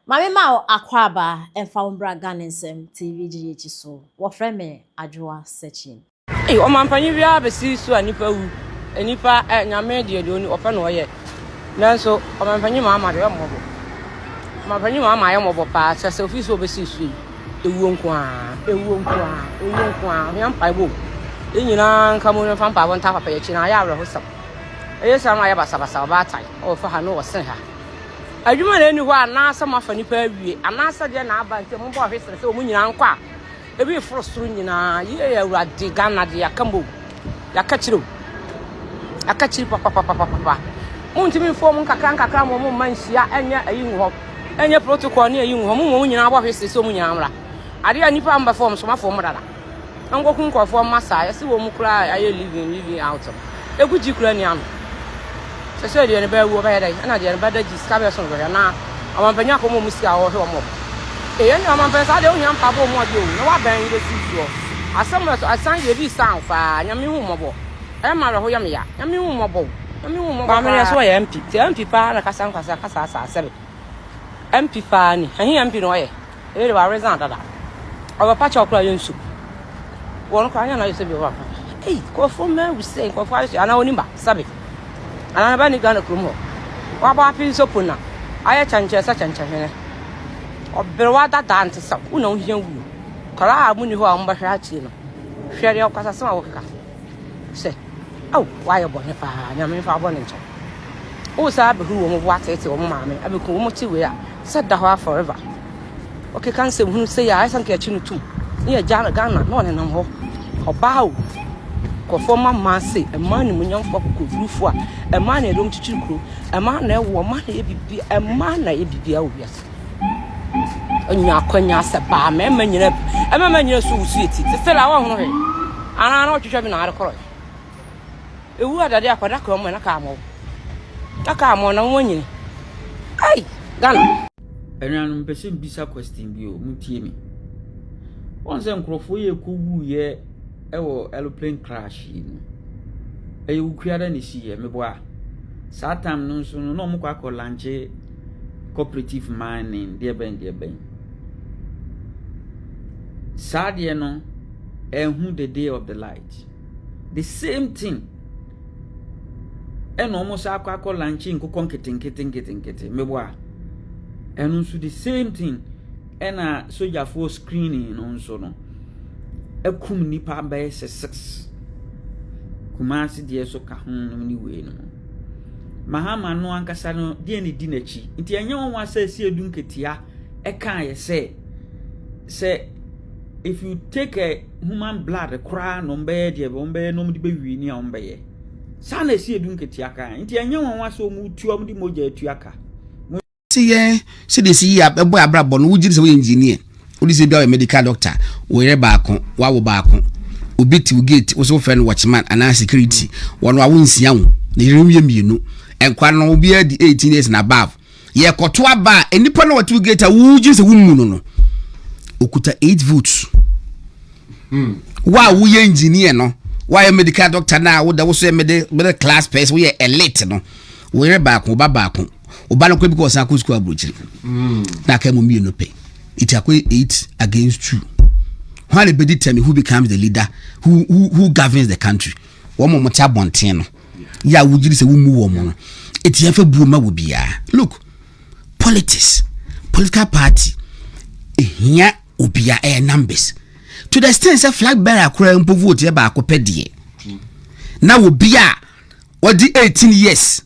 Maame ma wo akwaaba ɛmfa wo mbra Ghana Nsɛm TV GH so. Wɔfrɛ me Adwoa Sekyin. Ei ɔmanpanyin biara bɛsi so a nnipa wu nnipa ɛ nyame deɛ deɛ ɔni ɔpɛ na ɔyɛ nanso ɔmanpanyin Mahama deɛ ɔyɛ mmɔbɔ ɔmanpanyin Mahama ayɛ mmɔbɔ paa kyerɛ sɛ ofiri so ɔbɛsi so yi ewuo nko ara ewuo nko ara ewuo nko ara ohia mpaebɔ o yɛn nyinaa nka mu mfa mpaebɔ ntaa papa yɛ akyi na ayɛ awerɛhosɛm ɛyɛ saa no ayɛ basabasa ɔbaatan ɔfa ha no ɔsen ha adwuma na ɛni hɔ anaasɛ moafa nnipa awie anaasɛ deɛ na aba nti mobɔ ahwesere sɛ wɔn nyinaa nkɔ a Ebi reforo soro nyinaa. Yie Awurade Ghana de yɛaka mo yɛaka kyerɛ o. Yɛaka kyerɛ papapapapa. Montumi mfa wɔn nkakra nkakra ma wɔn mma nhyia ɛnyɛ ayi ngu hɔ. Ɛnyɛ protocol ne ayi ngu hɔ. Mo wɔn nyinaa bɔ hwese sɛ wɔn nyinaa mmra. Adeɛ a nnipa mbɛfa wɔn somafoɔ mo dada. Nkɔku nkurɔfoɔ mma saa. Yɛse wɔn koraa ayɛ living living out no. Egu gyi koraa ni ano. Sɛsɛɛ deɛ ne ba awu ɔbɛyɛ dɛn? Ɛna deɛ ne ba da gyi sika bɛyɛ so no bɛhwɛ anaa ɔmanpanyin akɔma ɔmo sika a ɔhwɛ ɔmo ɔmo. Ee ɛnneɛ ɔmanpanyin saa deɛ wohia mpaabɔ ɔmo adeɛ o na wabɛn yi bɛsi soɔ. Asɛm wɔ so asan deɛ ebi san faa Nyame hu mmɔbɔ. Ɛyɛ ma awerɛho yɛ me ya. Nyame hu mmɔbɔ o. Nyame hu mmɔbɔ paa. Maame no yɛ so ɔyɛ MP nti MP paa na kasa nkwasea kasa saa sɛbe MP paa ni ɛhe MP na ɔyɛ. Eyi de waresan dada. Ɔbɛpa kyɛw koraa yɛ nsu. Wɔn koraa nyɛ na ayɛ sɛ bi ɔbɛpa. Ei, nkurɔfoɔ mma awu sɛ nkurɔfoɔ ayɛ sɛ anaa wɔnim ba sɛbe. Anaa ne ba ni Ghana kurom hɔ. Wabɔ ape nso po na ayɛ kyɛnkyɛn sɛ kyɛnkyɛnhene. Ɔberewa dada nte sɛ wo na wohia wuo. Kwaraa a monni hɔ a wɔbɛhwɛ akyire no. Hwɛ deɛ ɔkwasasɛm a wokeka. Sɛ, ao, woayɛ bɔne paa, Nyame mfa wo bɔne nkyɛ wo. Wo saa abɛhuru wɔn bo ateetee wɔn maame abɛku wɔn te wei a, sɛ da hɔ ara forever. Ɔkeka nsɛm hunu sei a, ayɛ sɛ nka yɛkye no tum ne yɛgya no Ghana na ɔnenam hɔ. Ɔbaa o, nkurɔfoɔ mma mmaa sei, mmaa animuonyamfoɔ akokoɔdurufoɔ a, mmaa na yɛde wɔn kyekyere kuro, mmaa na ɛwo, mmaa na ɛyɛ biribi, mmaa na ɛyɛ biribiara wɔ wiase. Ɔnya akwanya sɛ baa mmarima nyina mmarima nyina so wusu eti te sɛ la wɔhono hwee anaa na ɔtwitwa bi na ade korɔ ewu adade akɔda kɔ mu na kaa mɔ na kaa mɔ na wɔn nyini ai Ghana. Anuanom mepɛ sɛ mebisa question bi o, montie me. Wɔn sɛ nkurɔfoɔ yi ɛkɔwuiɛ wɔ aeroplane crash yi no, ɛyɛ Wukuada na ɛsiiɛ, meboa. Saa time no nso no, na wɔkɔ akɔ lankye cooperative mining deɛ bɛn deɛ bɛn. Saa deɛ no, ɛnhu the day of the light. The same thing ɛna wɔn san akɔ akɔ lankye nkokɔ nketenkete nketenkete meboa. Ɛno nso the same thing ɛna sogyafoɔ screening no nso no akum nnipa bɛyɛ sɛ six. Kumasi deɛ nso ka ho nom ne wei nom. Mahama no ankasa no deɛ na ɛdi n'akyi nti ɛnyɛ nwanwa sɛ Siedu Nketia ɛkaeɛ sɛ sɛ if you take a human blood koraa na wɔbɛyɛ deɛ wɔbɛyɛ na wɔde bɛwie ni a wɔbɛyɛ. Saa na Siedu Nketia kaeɛ nti ɛnyɛ nwanwa sɛ wɔtua wɔde mogya atua ka. Te yɛn sɛdeɛ ɛsi yie ɛbɔ yɛn abrabɔ no wogye di sɛ woyɛ engineer wode sɛ bi a woyɛ medical doctor wo yere baako wawo baako obi te wo gate wo so wofrɛ no watchman anaa security wɔn awo nsia wo ne yerenom yɛ mmienu nkwa no obiara di 18 years and above yɛkɔto aba a nnipa no wɔte wo gate a wogye sɛ wommu no no okuta 8 votes Hmm. Wo a woyɛ engineer no, woayɛ medical doctor no a woda wo so yɛ middle middle class person, woyɛ elite no, wo yere baako, wo ba baako, wo ba no kɔ bi kɔ ɔsan akɔ sukuu aburokyiri. Hmm. Na aka mu mmienu pɛ. It akɔ eight against two. Hwan na ebedi tɛmi who becomes the leader who who who governs the country? Wɔn mo te abɔnten no. Yɛ a wogyiri sɛ womu wɔn no. Eti yɛn fɛ buo ma wɔ biara. Look, politics, political party, ehia. Obia ɛyɛ numbers to the extent sɛ flag bearer koraa mpo vote yɛ baako pɛ deɛ na obi a wɔde 18 years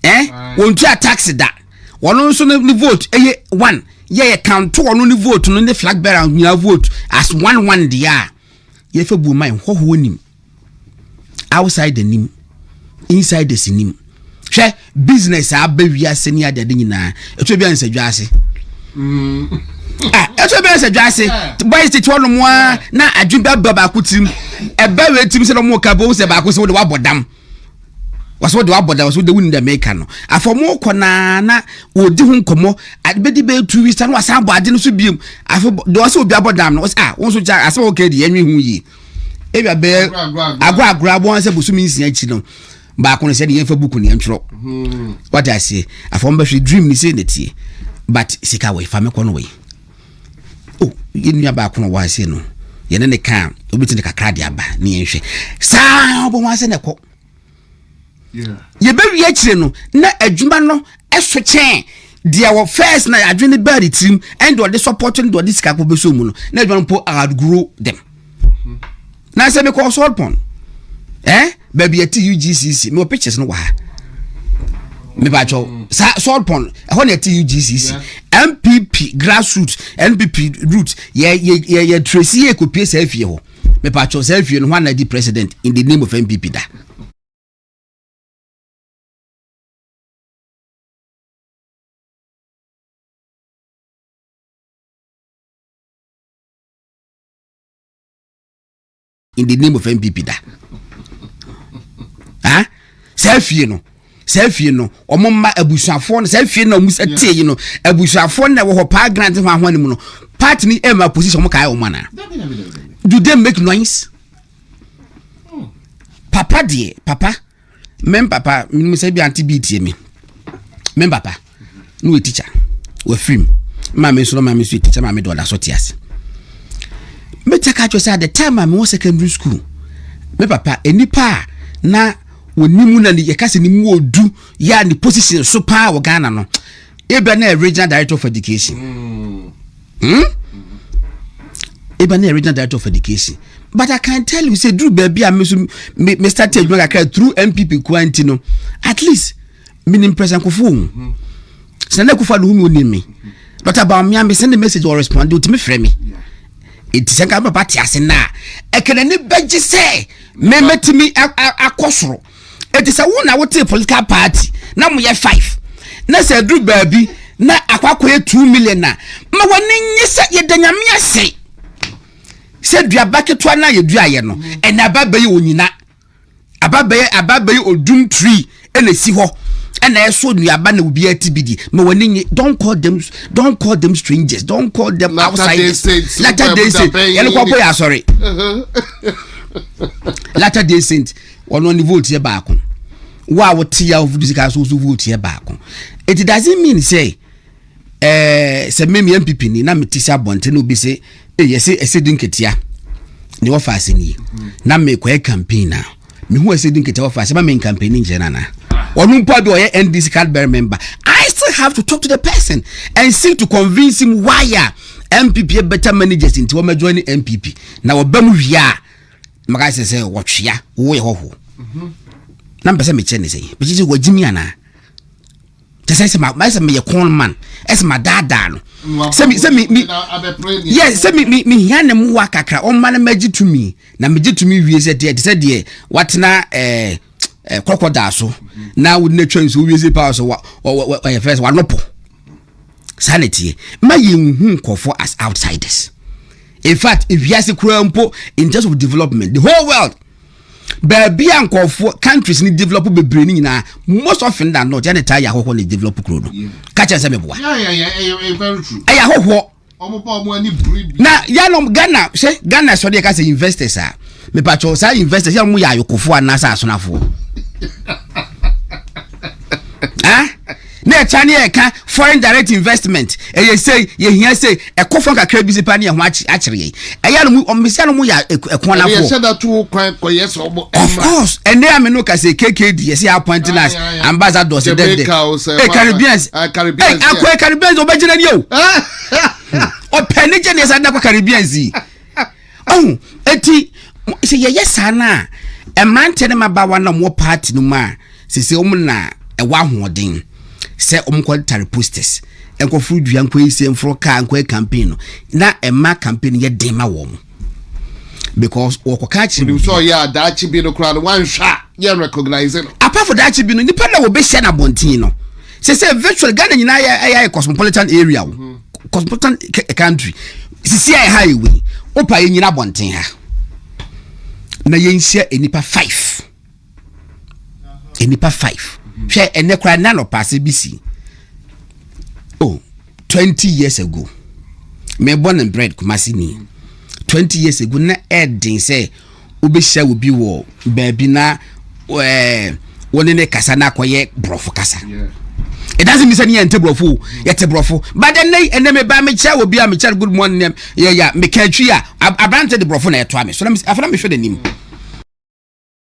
eh wɔntua tax da wɔn nso ne vote ɛyɛ one yɛ yɛ kanto wɔn ne vote no ne flag bearer nyinaa vote as one one deɛ a yɛfɛ buo man hɔhoɔ nim. Outsider nim, insiders nim. Hwɛ business a aba wiase ne adeade nyinaa. Ɛtɔ bi a nsadwa ase. Mm. Ah, ɛtɔ bi a nsadwa ase. Boys tete hɔ nom a na adwene bi aba baako tirim. Ɛba wei tirim sɛ na ɔmo ka bɔ sɛ baako sɛ wode wabɔ dam. Wɔsɛ wode wabɔ dam, wɔsɛ wode wonni dɛ meka no. Afɔ ɔmo kɔ naa na wɔdi ho nkɔmmɔ. Bɛdi bɛyɛ 2 weeks na wasan abɔ ade no so biem. Afɔ deɛ ɔsɛ obi abɔ dam no, wɔsɛ ah wɔn nso gya asɛm a wɔka deɛ yɛnwe ho yie. Ebia bɛyɛ agorɔ agorɔ aboa sɛ bosomi nsia akyi no baako no sɛ de yɛmfa buku ne yɛntwerɛ hmm. wate aseɛ afɔ mbɛhwɛ dream ne sei na tie. But sika wɔ fa mekɔ no wɔ yi. Oh, yɛn nua baako na wɔ ha sei no, yɛne ne ka a, obetumi de kakra de aba ne yɛnhwɛ. Saa wobɛhu ase na ɛkɔ. Yɛbɛwie akyire no, na adwuma no ɛso kyɛn deɛ wɔ first na adwene no baa ne tirim ɛne deɛ ɔde support ne deɛ ɔde sika kɔ bɛsɔ mu no, na adwuma no mpo outgrow them. Na sɛ mekɔ salt pond eh baabi ɛte UGCC mewɔ pictures no wɔ ha mepakyɛw mm. saa salt pond ɛhɔ na ɛte UGCC yeah. NPP grassroots NPP root yɛ yɛ yɛ yɛ tracy yɛ kopie saa fie hɔ mepakyɛw saa fie no hɔ ana di president in the name of NPP da. In the name of npp da ah saa fie no saa fie no wɔn mma abusuafoɔ no saa fie no a wɔn sɛ tee yi no abusuafoɔ no na ɛwɔ hɔ paa grant ho ahoa no mu no party ni ɛma position wɔn kae wɔn ana do they make noise papa deɛ papa. Me papa, menim sɛ bi ante bi tie me. Me papa, no yɛ teacher. Wafiri mu. Maame nso no maame nso yɛ teacher, maame de ɔda so te ase. Mɛtɛ ka kyerɛ sɛ at the time a mewɔ secondary school, me papa, nnipa a na wɔnim na yɛka sɛ ne mu ɔdu yɛ a ne position so paa wɔ Ghana no, ebia na yɛ regional director of education. Mm. Hmm? Eba ne regional director of education. But I can tell you say duru baabi a me so me me start adwuma kakra through MPP kura nti no at least me nim president Kufuor hu. Mm-hmm. Sɛ na Kufuor do hu me onim me. Dr. Bawumia me send the message or respond otumi frɛ me. Eti sɛ nka papa te ase na ɛkɛ n'ani bɛgye sɛ me mɛtumi akɔ soro. Eti sɛ wo na wote political party na moyɛ five na sɛ aduru baabi na akɔ akɔyɛ 2 million a, ma w'ani nye sɛ yɛda Nyame ase sɛ duaba ketewa no a yɛduaeɛ no ɛna aba bɛyɛ onyina, aba bɛyɛ aba bɛyɛ odum tree ɛna esi hɔ ɛna ɛso nnuaba na obiara ti bi di. Ma w'ani nye. Don't call them strangers, don't call them outsiders. Latter day saints yɛn kɔ kɔ yɛ asɔre latter day saint. Ɔno ne vote yɛ baako. Wo a wote ya wofudu sika so so vote yɛ baako. It doesn't mean sɛ sɛ me me MPP ni na mete sɛ abɔnten na obi sɛ eh yɛsɛ ɛsɛ di nketea ne wɔfa ase nie na mekɔyɛ campaign na mehu ɛsɛ di nketea wɔfa ase ma me campaign nkyerɛ nana ɔno mpo ade ɔyɛ NDC card bearer member. I still have to talk to the person and seek to convince him why a NPP better managers nti wɔn join NPP na wɔbɛ mu wie a maka sɛ sɛ wɔtwea wo yɛ hɔhoɔ na mpɛ sɛ mekyerɛ ne sɛ mekyerɛ sɛ wɔagye mi anaa kyɛ sɛ sɛ ma sɛ meyɛ con man ɛsɛ ma daadaa no sɛ mi sɛ mi mi yɛ sɛ mi mi mi hia ne mmoa kakra ɔmma no mɛgye tumi na megye tumi wie sɛ deɛ te sɛ deɛ watena ɛɛ ɛɛ kɔkɔ so na wode no atwa nsuo wie sɛ paa so wa wɔ wɔ ɛyɛ fɛ sɛ wanɔpɔ saa na ɛteɛ. Ma yɛnhu nkurɔfoɔ as outsiders. In fact, ewiase koraa mpo in terms of development, the whole world, baabi a nkurɔfoɔ countries ni develop bebree ni nyinaa, most often than not, yɛne taa yɛ ahɔhoɔ na develop kuro no. Ka kyerɛ sɛ meboa. Ɛyɛ ahɔhoɔ. Na yɛnom Ghana hwɛ Ghana sɔre yɛka sɛ investors a mepatwɛ saa investors yɛ mo yɛ ayokofoɔ anaasɛ asonafoɔ ah na ɛkya ne yɛka foreign direct investment ɛyɛ sei yɛhia sei ɛkɔ fam kakra bi sipa ne ɛho akyere yɛn ɛyɛ no mu ɔmmisia no mu yɛ ɛkɔnafoɔ. Of course ɛnɛ ame no ka sɛ KKD yɛsɛ appointing as ambassadors dɛdɛ ɛ Caribbeans ɛ akɔ Caribbeans ɔbɛgyina ni o ɔpɛ ne gye ne yɛsɛ adakɔ Caribbeans yi ɔho. Eti sɛ yɛyɛ saa no a, mmeranteɛ ne mmabaawa na wɔwɔ party no mu a sese wɔn na ɛwɔ ahoɔden sɛ wɔn kɔ tare posters, nkɔforo dua, nkɔ yi se mforo kaa, nkɔ yɛ campaign no na ɛma campaign yɛ den ma wɔn because wɔkɔka akyerɛ obi sɛ ɔyɛ a daakye bi no koraa no wanhwɛ a yɛn recognize no. Apart from daakye bi no, nipa na wɔbɛhyia no abɔnten no sɛ sɛ virtual Ghana nyinaa yɛ ɛyɛ ayɛ cosmopolitan area o cosmopolitan country sisi a ɛha yɛ wei wopa yɛ nyina abɔnten ha na yɛnhyia nipa five, nipa five. Hwɛ ɛnɛ koraa nna nɔpa ase bi si oh 20 years ago mebɔ ne bread Kumasi ni 20 years ago na ɛden sɛ wobɛhyia obi wɔ baabi na wɔne ne kasa na akɔyɛ borɔfo kasa. It doesn't mean sɛ ne yɛn nte borɔfo o, yɛte borɔfo. But ɛnɛ yi, ɛnɛ meba mekyɛ obi a mekyɛ no good morning yɛ yɛ meka atwi a aberante de borɔfo na ɛtoa me so na afei na mehwɛ n'anim.